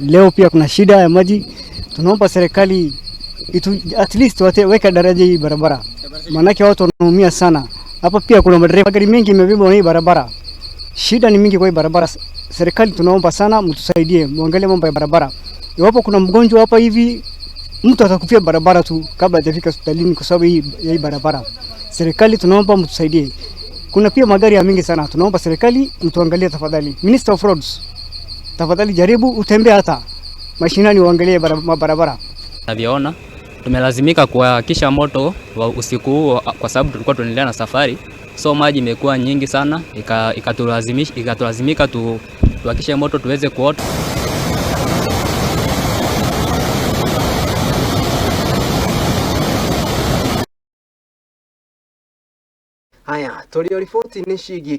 Leo pia kuna shida ya maji. Tunaomba serikali itu, at least weka daraja hii barabara, maanake watu wanaumia sana hapa. Pia kuna madereva, magari mengi imebebwa na hii barabara. Shida ni mingi kwa hii barabara. Serikali tunaomba sana mtusaidie, muangalie mambo ya barabara. Iwapo kuna mgonjwa hapa hivi, mtu atakufia barabara tu kabla hajafika hospitalini kwa sababu hii ya hii barabara. Serikali tunaomba mtusaidie. Kuna pia magari ya mingi sana, tunaomba serikali mtuangalie tafadhali. Minister of Roads, tafadhali jaribu utembee hata mashinani uangalie mabarabara. Tunavyoona tumelazimika kuwakisha moto wa usiku huo kwa sababu tulikuwa tunaendelea na safari, so maji imekuwa nyingi sana, ikatulazimika tuwakishe moto tuweze kuota. Haya tũrĩ o riboti-inĩ ciĩgiĩ.